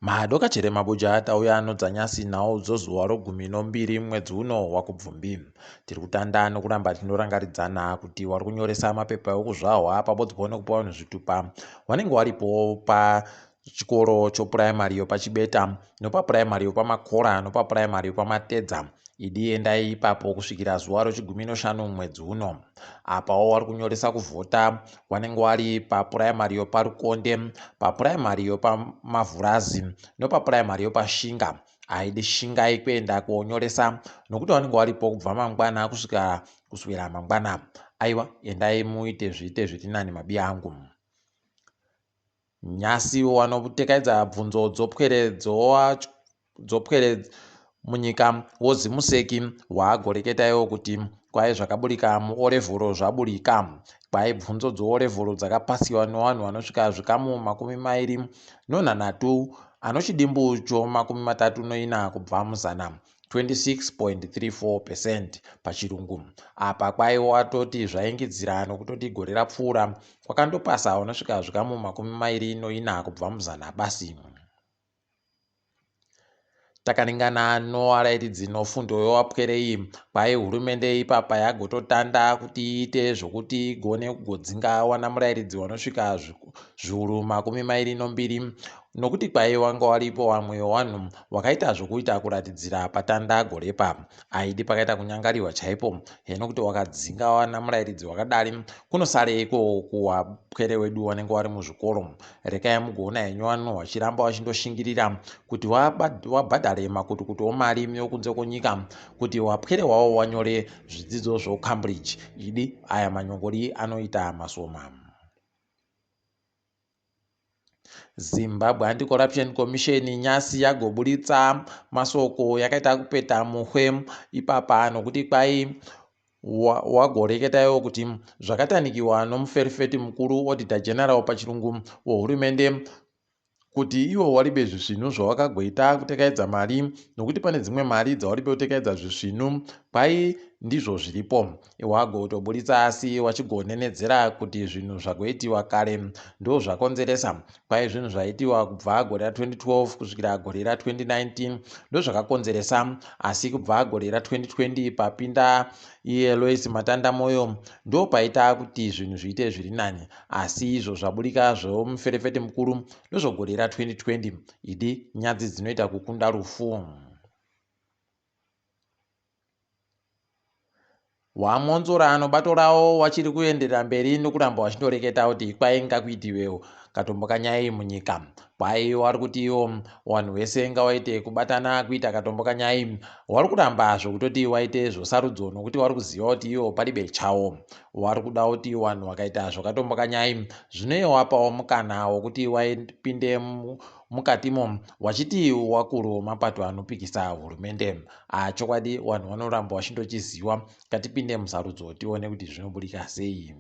Madoka chere mabuja tauya anodzanyasi nhau dzozuva rogumi nombiri mwedzi uno waKubvumbi. Tiri kutanda nokuramba tinorangaridzana kuti wari kunyoresa mapepa okuzvahwa pabodzwa nokupa vanhu zvitupa wanenge waripo pachikoro chopuraimari yopachibeta nopapuraimari yopamakora nopapuraimari yopamatedza. Idi endai ipapo kusvikira zuva rochigumi noshanu mwedzi uno. Apawo wari kunyoresa kuvhota wanenge wari papuraimari yopaRukonde, papuraimari yopaMavhurazi nopapuraimari yopaShinga. Aidi shingai kuenda konyoresa nokuti wanenge waripo kubva mangwana kusvika kuswera mangwana. Aiwa endai muite zviite zviri nani mabi angu. Nyasi wanotekaidza bvunzo dzopwere dzopwere munyika woZimuseki waagoreketaiwo kuti kwai zvakaburika muorevhoro zvaburika. Kwai bvunzo dzeorevhoro dzakapasiwa nevanhu vanosvika zvikamu 23 anochidimbu chomakumi matatu noina kubva muzana. 26.34 percent pachirungu. Apa kwai watoti zvaingidzira nokutoti gore rapfuura kwakandopasa unosvika zvikamu 24 kubva muzana basi. Takaningana nowarairidzi nofundo yowapwere iyi, kwai hurumende ipapa yagototanda kuti iite zvokuti igone kugodzinga wana murairidzi wanosvika zviuru 22 nokuti kwai wanga waripo wamwe wewanhu wakaita zvokuita kuratidzira patanda gorepa aidi pakaita kunyangariwa chaipo heno kuti wakadzinga wana murairidzi wakadari kunosareiko kuwapwere wedu wanenge wari muzvikoro. Rekai mugoona henyu vanhu wachiramba wachindoshingirira kuti wabhadhare makutukutu omari yokunze kwenyika kuti wapwere wawo wanyore zvidzidzo zvoCambridge. Idi aya manyongori anoita masoma. Zimbabwe Anti-Corruption Commission nyasi yagoburitsa masoko yakaita kupeta muhwe ipapa nokuti kwai wagoreketaiwo kuti zvakatanikiwa nomuferefeti mukuru Auditor General pachirungu wehurumende kuti iwo waribe zvisvinu zvawakagoita kutekaidza mari nokuti pane dzimwe mari dzawaribe kutekaidza zvisvinu kwai ndizvo zviripo. Wagotoburitsa asi wachigonenedzera kuti zvinhu zvagoitiwa kare ndo zvakonzeresa kwai zvinhu zvaitiwa kubva gore ra2012 kusvikira gore ra2019 ndo zvakakonzeresa asi kubva gore ra2020 papinda iye Lois Matanda Moyo ndo paita kuti zvinhu zviite zviri nani asi izvo zvaburika zvomuferefeti mukuru ndozvogore ra2020. Idi nyadzi dzinoita kukunda rufu. WaMwonzora nobato rawo wachiri kuenderera mberi nokuramba wachindoreketa kuti kwai ngakuitiwewo katombo kanyai munyika. Kwai wari kuti iwo wanhu wese ngawaite kubatana kuita katombo kanyai. Wari kuramba zvokutoti waite zvosarudzo nokuti wari kuziva kuti iwo paribe chawo. Wari kuda kuti wanhu wakaita zvakatombo kanyai zvinoiwapawo mukana wokuti waipinde mukatimo wachiti wakuru wemapato anopikisa hurumende. Chokwadi vanhu vanoramba vachindochiziwa. Ngatipinde musarudzo tione kuti zvinobudika sei.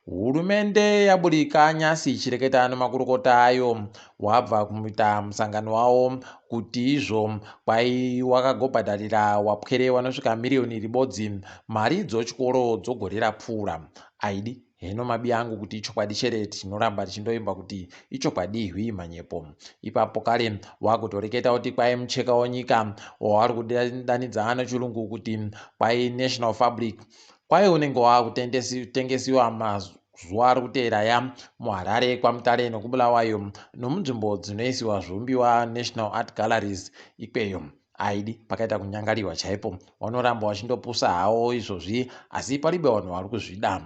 Hurumende yaburika nyasi ichireketa nemakurukota ayo wabva kuita musangano wawo kuti izvo kwai wakagobhadharira wapwere wanosvika miriyoni ribodzi mari dzochikoro dzogore rapfuura. Aidi heno mabi angu kuti ichokwadi chere tinoramba tichindoimba kuti ichokwadi hwi manyepo. Ipapo kare wakutoreketa kuti kwai mucheka wenyika waari kudanidza nechirungu kuti kwai National Fabric kwai unenge wakutengesiwa mazuva ari kuteera ya muHarare kwaMutare nokuBulawayo nomunzvimbo dzinoisiwa zviumbiwa National Art Galleries ikweyo. Aidi pakaita kunyangariwa chaipo vanoramba vachindopusa hawo izvozvi asi paribe vanhu vari kuzvida.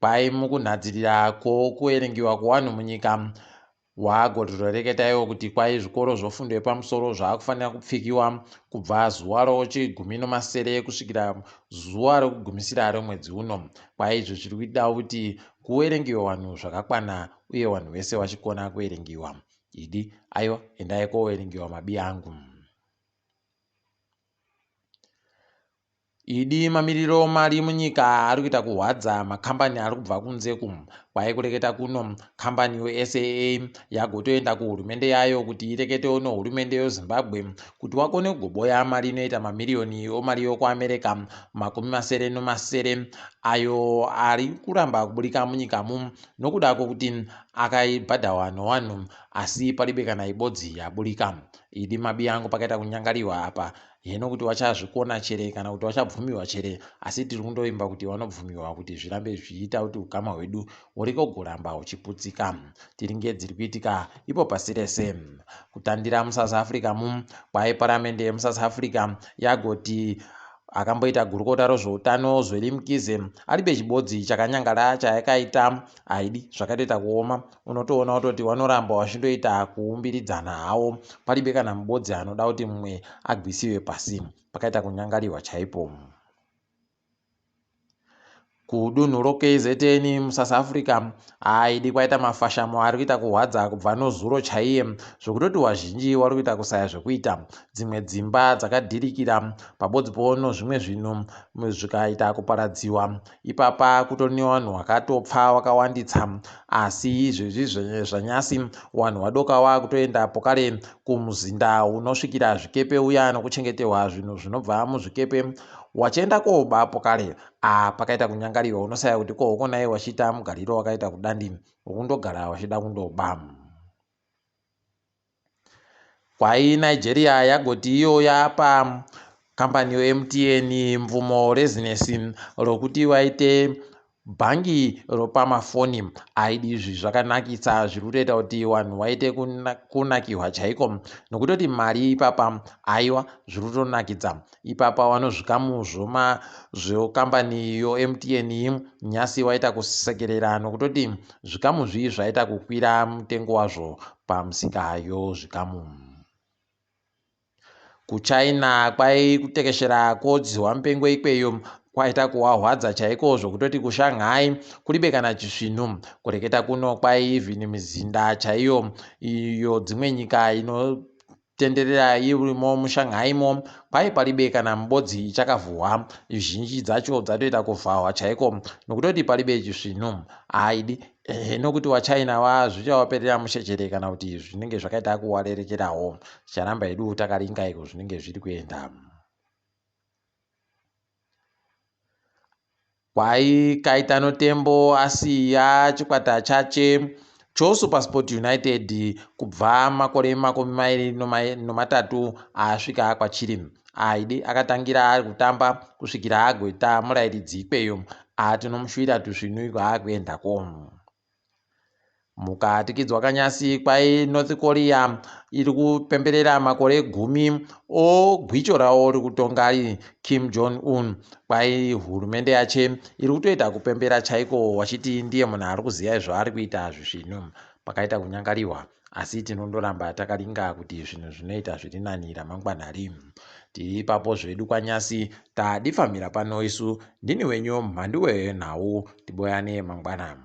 Kwai mukunhadzirira kwokuerengiwa kwevanhu munyika wagotoreketa iwo kuti kwai zvikoro zvofundo yepamusoro zvaakufanira kupfikiwa kubva zuva rochigumi nomasere kusvikira zuva rokugumisira romwedzi uno. Kwai izvo zviri kuita kuti kuerengiwe vanhu zvakakwana uye vanhu vese vachikona kuerengiwa. Idi aiwa endai koverengiwa mabi angu. Idi mamiriro mari munyika ari kuita kuhwadza makambani ari kubva kunze ku. Kwai kureketa kuno kambani yoSAA yagotoenda kuhurumende yayo kuti ireketewo nohurumende yoZimbabwe kuti wakone kugoboya mari inoita mamiriyoni omari yokuAmerica 67 ayo ari kuramba kuburika munyikamu nokuda kwokuti akaibhadhawa nowanhu asi palibe kana ibodzi yaburika. Idi mabi angu pakaita kunyangariwa apa heno kuti wachazvikona chere kana kuti wachabvumiwa chere, asi tiri kundoimba kuti wanobvumiwa kuti zvirambe zvichiita kuti ukama hwedu hurege kugoramba huchiputsika. Tiri ngedziri kuitika ipo pasi rese. Kutandira muSouth Africa mu kwai paramende yemuSouth Africa yagoti akamboita gurukota rozvoutano Zweli Mkize alibe chibodzi chakanyangara chayakaita haidi zvakatoita kuoma. Unotoona kutoti wanoramba wachindoita kuumbiridzana hawo, palibe kana mubodzi anoda kuti mumwe agwisiwe pasi. Pakaita kunyangariwa chaipo. Kudunhu roKZN muSouth Africa haidi kwaita mafashamo ari kuita kuhwadza kubva nozuro chaiye, zvokutoti wazhinji wari kuita kusaya zvekuita. Dzimwe dzimba dzakadhirikira pabodzi pono zvimwe zvinhu zvikaita kuparadziwa. Ipapa kutori nevanhu wakatopfa wakawanditsa, asi izvezvi zvanyasi vanhu wadoka wakutoenda pokare kumuzinda unosvikira zvikepe uya nokuchengeterwa zvinhu zvinobva muzvikepe wachienda koba pokare. Pakaita kunyangariwa, unosaya kuti kohokonai wachiita mugariro wakaita kudandi wokundogara wachida kundoba. Kwai Nigeria yagoti iyo yapa kambani yoMTN mvumo rezinesi rokuti waite bhangi ropamafoni. Aidi izvi zvakanakisa, zviri kutoita kuti vanhu waite kunakirwa chaiko nokutoti mari ipapa aiwa zviri kutonakidza. Ipapa wanozvikamu zvoma zvekambani yoMTN nyasi waita kusekerera nokutoti zvikamu zvii zvaita kukwira mutengo wazvo pamusika yozvikamu. KuChina kwai kutekeshera kwodzihwa mupengo ikweyo kwaita kuwahwadza chaiko zvokutoti kuShanghai kuribe kana chisvinu. Kureketa kuno kwai even mizinda chaiyo iyo dzimwe nyika inotenderera irimo muShanghaimo kwai palibe kana mubodzi ichakavhuhwa, zhinji dzacho dzatoita kuvhahwa chaiko nokutoti palibe chisvinu. Haidi nokuti waChina wa zvichawaperera mushechere kana kuti zvinenge zvakaita kuwarerekerawo. Ticharamba hedu takaringa iko zvinenge zviri kuenda. Kwai Kaitano Tembo asiya chikwata chache choSuperSport United kubva makore 23 asvika kwachiri. Aidi akatangira ari kutamba kusvikira agoita murairidzi ikweyo. Tinomushuvira tusvinu iko akuendako. Mukatikidzwa kanyasi kwai North Korea iri kupemberera makore 10 ogwicho ravo rikutonga Kim Jong Un. Kwai hurumende yache iri kutoita kupembera chaiko wachiti ndiye munhu ari kuziva zvaari kuita zvisvinu. Pakaita kunyangariwa, asi tinondoramba takaringa kuti zvinhu zvinoita zviri nani ramangwana ri. Tiri ipapo zvedu kwanyasi tadifamira pano isu. Ndini wenyu mhandu wenhau, tiboyane mangwana.